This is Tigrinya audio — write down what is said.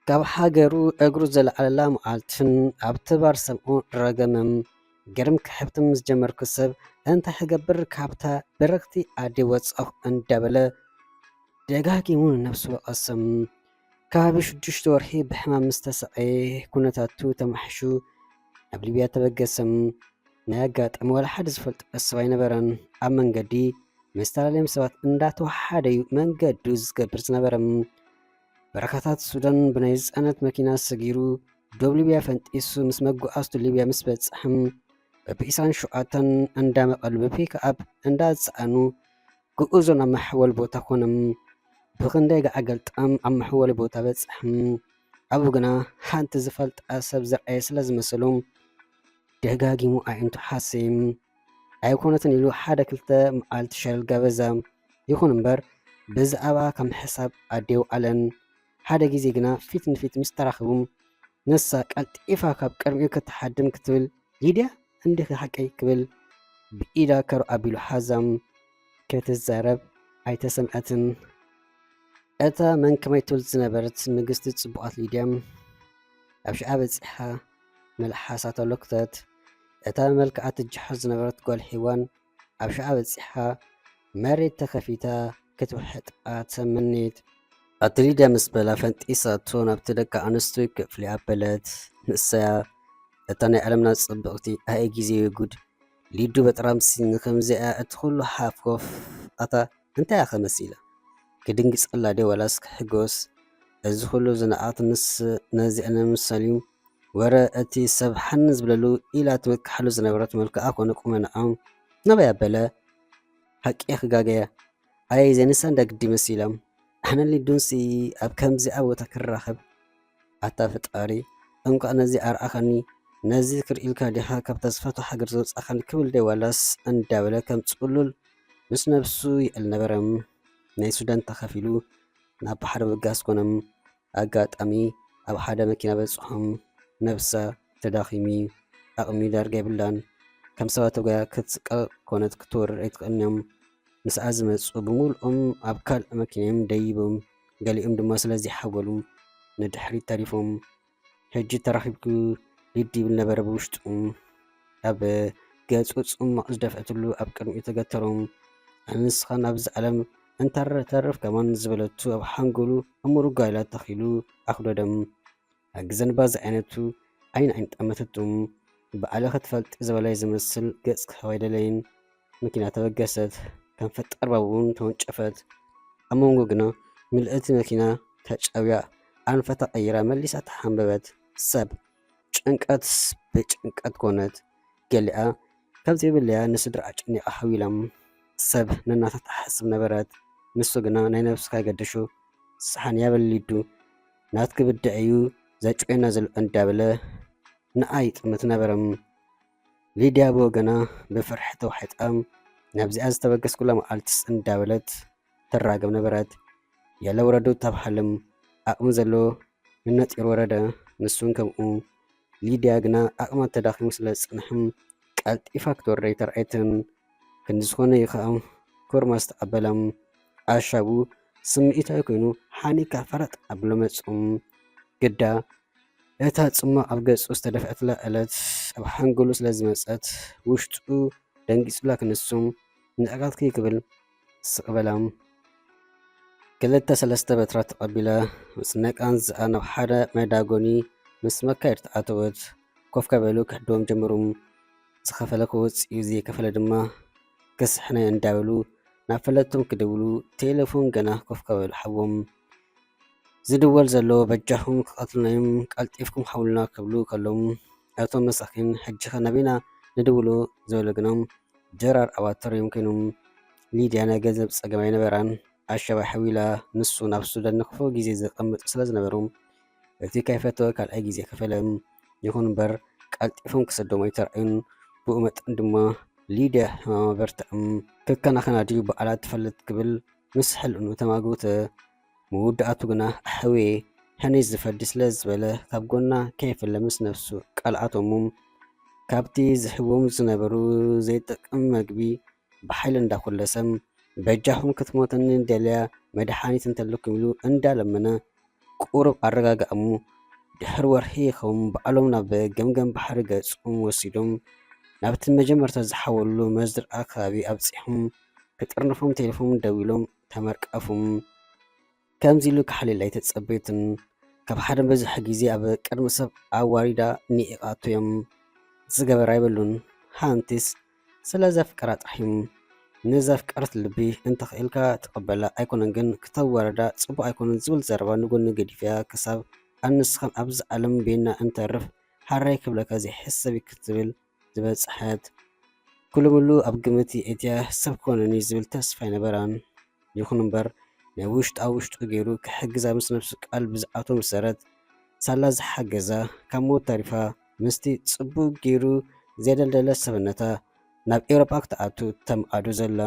ካብ ሃገሩ እግሩ ዘልዓለላ መዓልትን ኣብቲ ባር ሰምኡ ረገመም። ግርም ክሕብትም ዝጀመርኩ ሰብ እንታይ ክገብር ካብታ በረኽቲ ኣዲ ወጻኹ እንዳበለ ደጋጊሙ ንነብሱ ወቐሰም። ከባቢ ሽዱሽተ ወርሒ ብሕማም ምስ ተሰቐየ ኩነታቱ ተማሕሹ ናብ ሊብያ ተበገሰም። ናይ ኣጋጣሚ ዋላ ሓደ ዝፈልጦ ሰብ ኣይነበረን። ኣብ መንገዲ ምስ ተላለዮም ሰባት እንዳተወሓደ እዩ መንገዱ ዝገብር ዝነበረ። በረኻታት ሱዳን ብናይ ዝጸነት መኪና ሰጊሩ ዶብ ሊብያ ፈንጢሱ ምስ መጓዓዝቱ ሊብያ ምስ በጽሐም በብዒስራን ሸውዓተን እንዳመቐሉ ብፒክኣፕ እንዳጸዓኑ ጉዕዞ ናብ መሐወሊ ቦታ ኮነም። ብኽንደይ ገዓ ገልጣም ኣብ መሐወሊ ቦታ በጽሐም። ኣብኡ ግና ሓንቲ ዝፈልጣ ሰብ ዝረኣየ ስለ ዝመሰሎም ደጋጊሙ ኣዒንቱ ሓሰየም። ኣይኮነትን ኢሉ ሓደ ክልተ መዓልቲ ሸለል ጋበዛ። ይኹን እምበር ብዛዕባ ከም ሕሳብ ኣዴው ኣለን። ሓደ ግዜ ግና ፊት ንፊት ምስ ተራኸቡ ንሳ ቀልጢፋ ካብ ቅድሚኡ ክትሓድም ክትብል ሊድያ እንዲኺ ሓቀይ ክብል ብኢዳ ከር ኣቢሉ ሓዛም። ክትዛረብ ኣይተሰምዐትን። እታ መንከማይ ትብል ዝነበረት ንግስቲ ጽቡቓት ሊድያ ኣብ ሽዓ በጺሓ መልሓሳ ተለኩተት። እታ መልክዓ ትጅሖ ዝነበረት ጓል ሄዋን ኣብ ሽዓ በጺሓ መሬት ተኸፊታ ክትውሕጣ ተመነየት። ኣቲ ሊድያ ምስ በላ ፈንጢሳቶ ናብቲ ደቂ ኣንስትዮ ክፍሊ ኣበለት። ንሰያ እታ ናይ ዓለምና ጽብቕቲ ኣየ ግዜ ጉድ ሊዱ በጥራምሲ ንከምዚኣ እቲ ኩሉ ሓፍኮፍ ኣታ እንታይ እያ ከመሲላ? ክድንግጸላ ድየ ዋላስ ክሕጎስ? እዚ ኩሉ ዝነኣት ምስ ነዚኣ ንምሰል እዩ። ወረ እቲ ሰብ ሓን ዝብለሉ ኢላ ትምክሓሉ ዝነበረት መልክዓ ኮነ ቁመናኣ ናበይ ኣበለ? ሓቂ እየ ክጋገያ። ኣየ ዘንሳ እንዳ ግዲ መሲላ። ኣነ ሊዱንሲ ኣብ ከምዚኣ ቦታ ክራኸብ? ኣታ ፈጣሪ፣ እንቋዕ ነዚ ኣርኣኻኒ፣ ነዚ ክርኢ ኢልካ ዲኻ ካብታ ዝፈትዋ ሃገር ዘውጻኻኒ ክብል ደይ ዋላስ እንዳበለ ከም ጽሉል ምስ ነብሱ ይእል ነበረ። ናይ ሱዳን ተኸፊሉ ናብ ባሕሪ ምብጋስ ኮነ። ኣጋጣሚ ኣብ ሓደ መኪና በጽሖም። ነብሳ ተዳኺሚ፣ ዓቕሚ ዳርጋ የብላን። ከም ሰባት ተጓያ ክትስቀል ኮነት ክትወርድ ኣይትኽእልን እዮም። ምስኣ ዝመጹ ብምሉኦም ኣብ ካልእ መኪና እዮም ደይቦም። ገሊኦም ድማ ስለ ዘይሓጎሉ ንድሕሪት ተሪፎም። ሕጂ ተራኺብኩ ሊዱ ይብል ነበረ ብውሽጡ። ኣብ ገጹ ጽማቕ ዝደፍአትሉ ኣብ ቅድሚኡ ተገተሮም። ኣነ ንስኻ ናብዚ ዓለም እንተረተርፍ ከማን ዝበለቱ ኣብ ሓንጎሉ እምሩ ጓይላ ተኺሉ ኣኽደዶም። ኣግዘንባ ዝዓይነቱ ዓይን ዓይን ጠመተቱ። ባዕለ ክትፈልጥ ዝበላይ ዝመስል ገጽ ክህብ ኣይደለይን። መኪና ተበገሰት። ከም ፈጣር ባቡን ተወንጨፈት። ኣብ መንጎ ግና ምልእቲ መኪና ተጨውያ ኣንፈ ተቐይራ መሊሳ ተሓንበበት። ሰብ ጭንቀት ብጭንቀት ኮነት። ገሊኣ ካብ ዘይብለያ ንስድራ ኣጨኒቓ ሓዊላ። ሰብ ነናታ ትሓስብ ነበረት። ንሱ ግና ናይ ነብስኻ ይገድሹ። ሰሓን ያበል ሊዱ ናትኪ ብድዕ እዩ ዘጭውየና ዘሎ እንዳበለ ንኣ ይጥምት ነበረ። ሊድያ ብወገና ብፍርሒ ተዋሒጣ ናብዚኣ ዝተበገስኩላ መዓልትስ እንዳበለት ትራገም ነበረት። ያለ ውረዱ ተብሃልም ዓቕሚ ዘሎ ንነጢር ወረደ። ንሱን ከምኡ። ሊድያ ግና ዓቕማ ተዳኺሙ ስለ ዝጸንሐ ቀልጢፋ ክትወርድ ኣይተርኣየትን። ክንዲ ዝኾነ እዩ ከኣ ኮርማስ ተቐበላ። ኣሻቡ ስምዒታዊ ኮይኑ ሓኒካ ፈረጥ ኣብሎ መጹ። ግዳ እታ ጽማቕ ኣብ ገጹ ዝተደፍአትላ ዕለት ኣብ ሓንጎሉ ስለ ዝመጸት ውሽጡ ደንጊጹላ ክንሱ ንዕቀትኪ ክብል ስቕ በላ። ክልተ ሰለስተ በትራት ተቐቢላ ምስ ነቃንዝኣ ናብ ሓደ መዳጎኒ ምስ መካየድቲ ኣተወት። ኮፍ ከበሉ ክሕድዎም ጀመሩ። ዝኸፈለ ክወጽእ እዩ፣ ዘይከፈለ ድማ ክስሕነ እንዳበሉ ናብ ፈለጥቶም ክድውሉ ቴሌፎን ገና ኮፍ ከበሉ ሓዎም ዝድወል ዘሎ በጃኹም ክቐትሉና እዮም፣ ቀልጢፍኩም ሓውሉና ክብሉ ከለዉ እቶም መሳኪን ሕጂኸ ናበይና ንድውሎ ዝበሉ ግና ጀራር ኣባተር እዮም ኮይኖም። ሊድያ ናይ ገንዘብ ጸገም ኣይነበራን። ኣሸባ ሓዊላ ንሱ ናብ ሱዳን ንክፉእ ግዜ ዘቐምጡ ስለ ዝነበሩ እቲ ከይፈተወ ካልኣይ ግዜ ከፈለ። ይኹን እምበር ቀልጢፎም ክሰዶም ኣይተራእዩን። ብኡ መጠን ድማ ሊድያ ሕማማ በርትዕም። ከከናኸና ድዩ ባዕላ ትፈልጥ ክብል ምስ ሕልእኑ ተማጎተ። መወዳእቱ ግና ኣሕዌ ሕነይ ዝፈዲ ስለ ዝበለ ካብ ጎና ከይፍለ ምስ ነብሱ ቃልኣቶሙ። ካብቲ ዝህቦም ዝነበሩ ዘይጠቅም መግቢ ብሓይሊ እንዳኮለሰ በጃኹም ክትሞተኒ ደልያ መድሓኒት እንተለኩም ኢሉ እንዳለመነ ቁሩብ ኣረጋግኣሙ። ድሕሪ ወርሒ ይኸውን ባዕሎም ናብ ገምገም ባሕሪ ገጾም ወሲዶም ናብቲ መጀመርታ ዝሓወሉ መዝርኣ ከባቢ ኣብጺሖም ክጥርንፎም ቴሌፎን ደዊሎም ተመርቀፉም። ከምዚ ኢሉ ክሓልየላ ኣይተጸበዩትን። ካብ ሓደ በዝሒ ግዜ ኣብ ቅድሚ ሰብ ኣዋሪዳ ንዒቓቶ እዮም ዝገበር ኣይበሉን። ሓንቲስ ስለ ዘፍቀራ ጥራሕ እዩ። ንዘፍቀረት ልቢ እንተኽኢልካ ትቕበላ ኣይኮነን ግን ክተዋርዳ ጽቡቕ ኣይኮነን ዝብል ዘረባ ንጎኒ ገዲፍያ ክሳብ ኣንስኻን ኣብዚ ዓለም ቤና እንተርፍ ሓራይ ክብለካ ዘይሕሰብ እዩ ክትብል ዝበጽሐት። ኩሉ ምሉ ኣብ ግምት የእትያ ሰብ ክኾነኒ ዝብል ተስፋ ኣይነበራን። ይኹን እምበር ናይ ውሽጣ ውሽጡ ገይሩ ክሕግዛ ምስ ነብሱ ቃል ብዝኣቶ መሰረት ሳላ ዝሓገዛ ካብ ሞት ተሪፋ ምስቲ ጽቡቕ ገይሩ ዘደልደለ ሰብነታ ናብ ኤውሮጳ ክትኣቱ ተምኣዶ ዘላ።